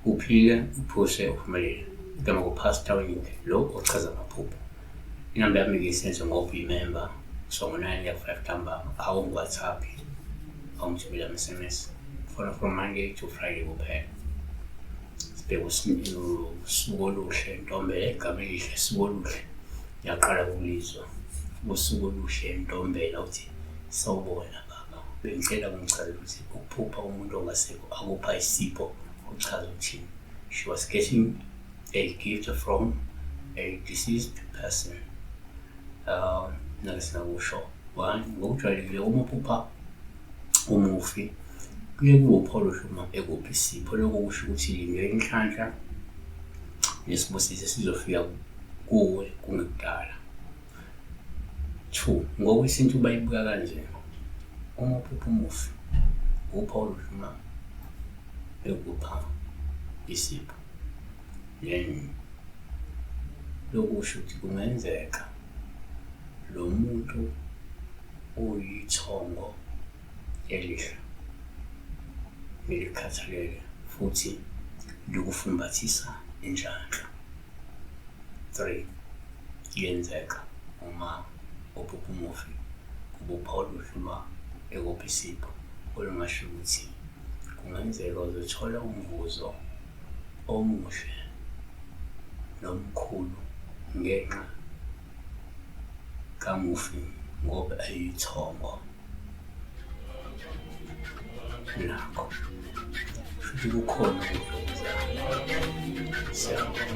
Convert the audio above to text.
Uphile, uphuse, uphumelele. Igama kuPastor Winnie lo ochaza amaphupho. Inamba yami ngiyisenze ngoba uyimemba so ngo-9 kuya ku-5 ntambama awungi-WhatsApp, awungithumele ama-SMS. Fona from Monday to Friday kuphela. Sibheke usuku oluhle Ntombela, igama elihle usuku oluhle. Ngiyaqala ukulizwa. Usuku oluhle Ntombela uthi sawubona baba. Bengicela ungichazele ukuthi ukuphupha umuntu ongasekho akupha isipho kuchaza ukuthini. She was getting a gift from a deceased person. Nake singakusho one ngokujwayelekile uma uphupha umufi kuye kube uphawu oluhle uma ekuphi isipho. Lokho kusho ukuthi lindela inhlanhla nesibusiso esizofika kuwe kungekudala. Two, ngokwesintu bayibuka kanje, uma uphupha umufi uphawu oluhle uma ekupha isipho, then lokusho ukuthi kungenzeka lo muntu uyithongo elihle nelikhathalele futhi likufumbathisa inhlanhla. 3 kuyenzeka uma uphupha umufi kuba uphawu oluhle uma ekupha isipho olungasho ukuthi kungenzeka uzothola umvuzo omuhle nomkhulu ngenxa kamufi ngoba eyithongo lakho. Shuthi kukhona ukudla okuzayo. Siyabonga.